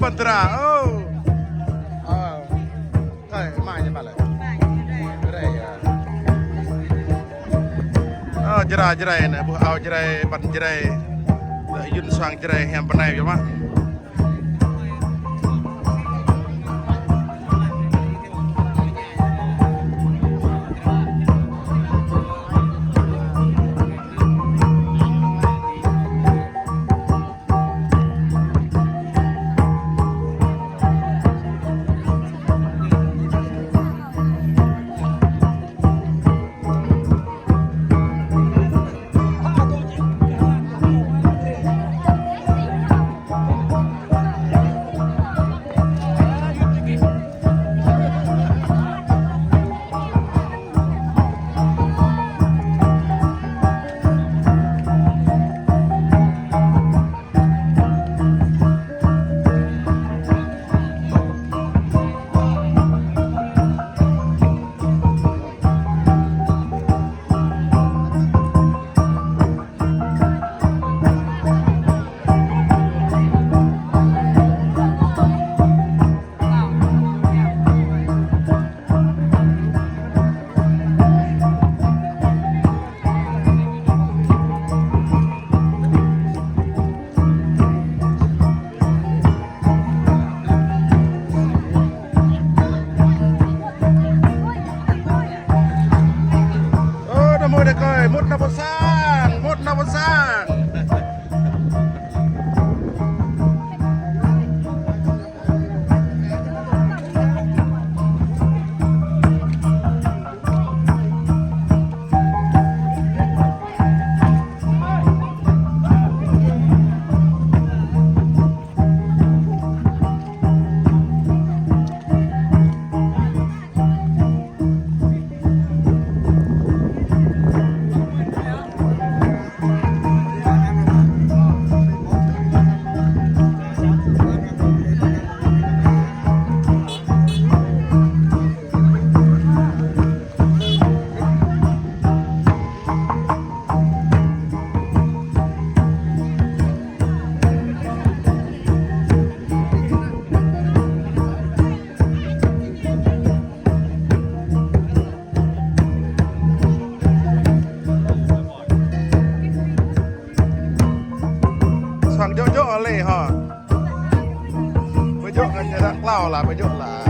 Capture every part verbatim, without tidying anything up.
Pơdra, ơ. Ơ. Ơi, mai ñu pă lĕ? Jrai, ơ. Ơ, Jrai, Jrai anai, ƀuh ao Jrai, păn Jrai. Yun suang Jrai, hiam pơnai yơh mă. Ơ, nao mŭt đah kơi, mŭt nao pơ sang, mŭt nao pơ sang. Sang jŏk jŏk alih hă. Pơjŏk kơ ñu ră klâo lah, pơjŏk lah.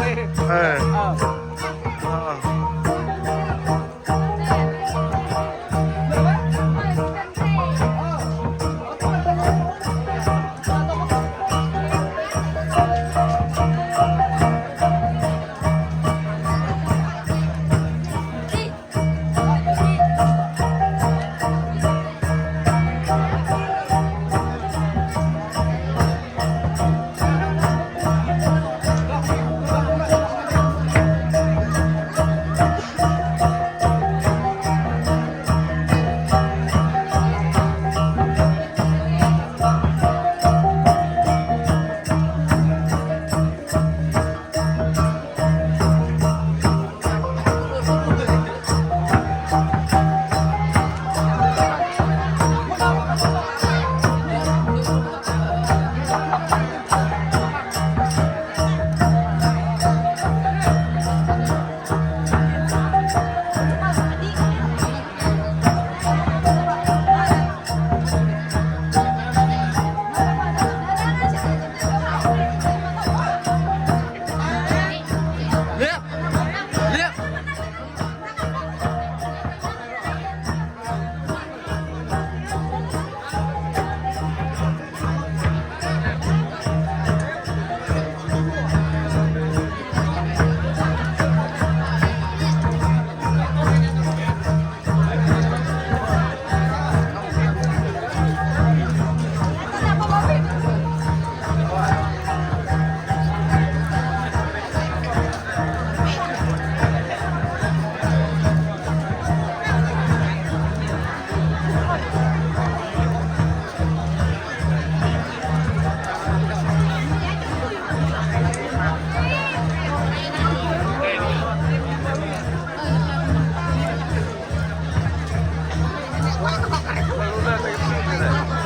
Ơ. Ơ.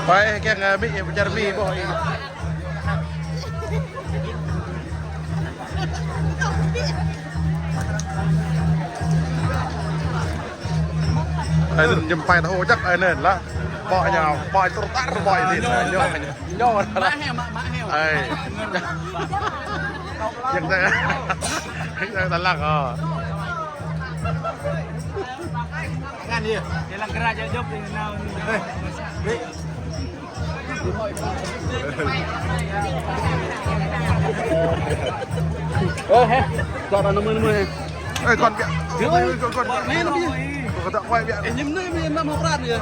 Pai kiăng, ơ, mĭ, pơčar mĭ ƀôh. Ơi, anŭn jơm pai tơhô čăk, ơi, anŭn lah. Ƀô̆ ñu, ƀô̆ tơr tơr, ƀô̆ anŭn. Ñu, ñu. Mă heo, mă, mă heo. Ơi. Yang ta, yang ta lăng, ơ. Ngăn đi. Dia lăng kơra jal jop đi, nao. Ơi, đi. Ơ, he. Dŏ ta năm mươi, năm mươi. Ê, con kìa. Ơ, ơi, con, con. Con, con, con, con. Ê, nhím nơi, mi năm hộp rat kìa.